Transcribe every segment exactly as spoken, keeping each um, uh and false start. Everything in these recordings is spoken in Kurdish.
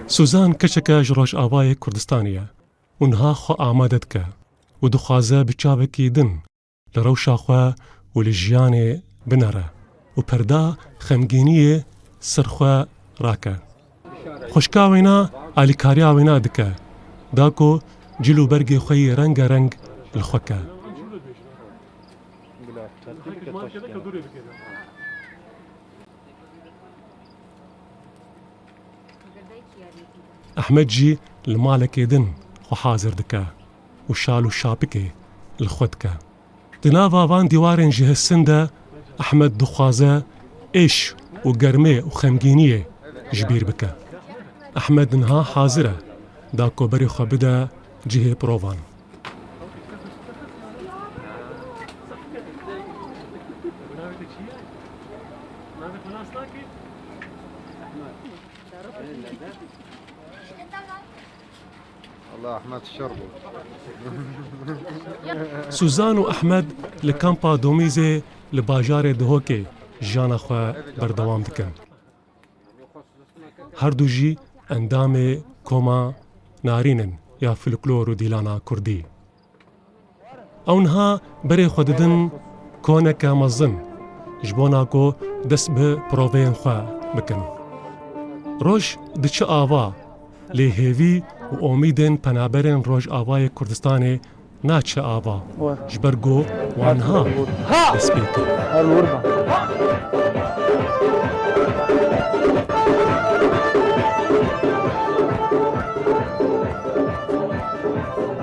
Suzan keçeke ji Rojavayê Kurdistanê ye û niha xwe amade dike û dixwaze bi çavekî din li rewşa xwe û li jiyanê binere û perda xemgîniyê ser xwe rake. Xwişka wêna alîkariya wêna dike, da ku cil û bergê xwe yî rengereng li xwe ke. Ehmed jî li malekê din xwe hazir dike û şal û şapikê li xwe dike. Di nava van dîwarên ji hisin de Ehmed dixwaze êş û germê û xemgîniyê ji bîr bike. Ehmed niha hazir e, da ku berê xwe bide cihê provan. Allah Ahmet şer bû. Suzan û Ehmed li kampa Domîzê li bajarê Dihokê jiyana xwe berdewam dikin. Her du jî endamê koma Narîn in ya folklor û dîlana kurdî. Ew niha berê xwe didin koneke mezin, ji bona ku dest bi proveyên xwe bikin. Roj diçe ava, lê hêvî û omîdên penaberên Rojavayê Kurdistanê naçe ava. Ji ber ku wan niha dest pê kir.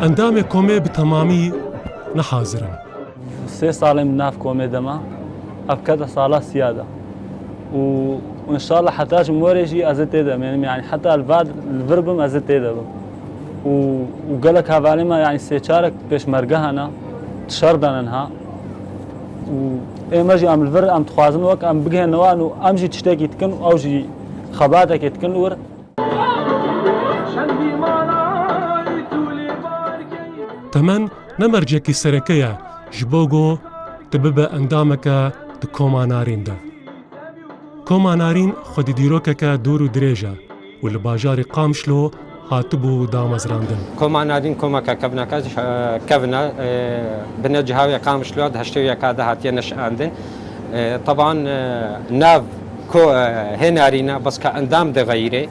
Endamê komê bi temamî ne hazir in. Sê sal e min nav komê de me. Ev kete sala siya de. Û, û înşallah heta ji morê jî ez ê tê de bimînim, yanî heta li va, li vir bim ez ê tê de bim. Û, û gelek hevalên me, yanî sê çarek pêşmerge hene, di şer de ne niha. Û ê me jî em li vir, em dixwazin wek em bigihêne wan û em jî tiştekî dikin û ew jî xebatekê dikin li wir. Temen ne mercekî sereke ye ji bo ku tu bibe endameke di koma Narîn de. Koma Narîn xwedî dîrokeke dûr û dirêj e û li bajarê Qamişlo hatibû damezrandin. Koma Narîn komeke kevneke, e, kevn e, e, bi ne cihawê Qamişlo di heştê û yeka de hatiye neşandin. E, teban, e, nav ko, e, hê Narîn e, bes ke endam de xeyr e.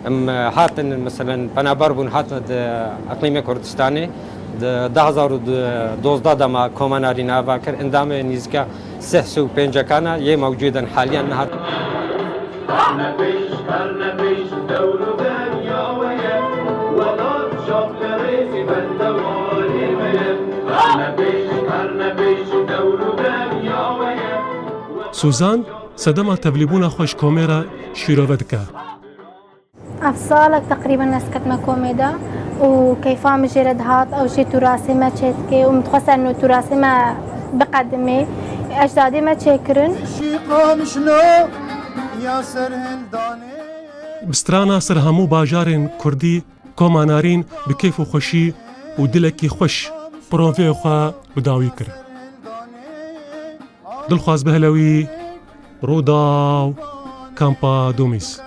Em, e, hatin, meselen, penaber bûn, hatin di Eqlîmê Kurdistanê. Di du hezar û dozdeh de me Koma Narîn ava kir. Endamê nîzike sih sed û pêncekana yê mewcûd in haliyan niha. Suzan sedema tevlîbûna xwe ji komê re şîrove dike. Ev salek teqrîben ez ketime komê de û keyfa min jê re dihat, ew jî tûrasê me çêdike û min dixwest eno tûrasê me biqedimê, ecdadê me çêkirin. Bi strana ser hemû bajarên kurdî, Koma Narîn bi keyf û xweşî û dilekî xweş proveyê xwe bi dawî kir. Dilxwaz Behlewî, Rûdaw, Kampa Domîz.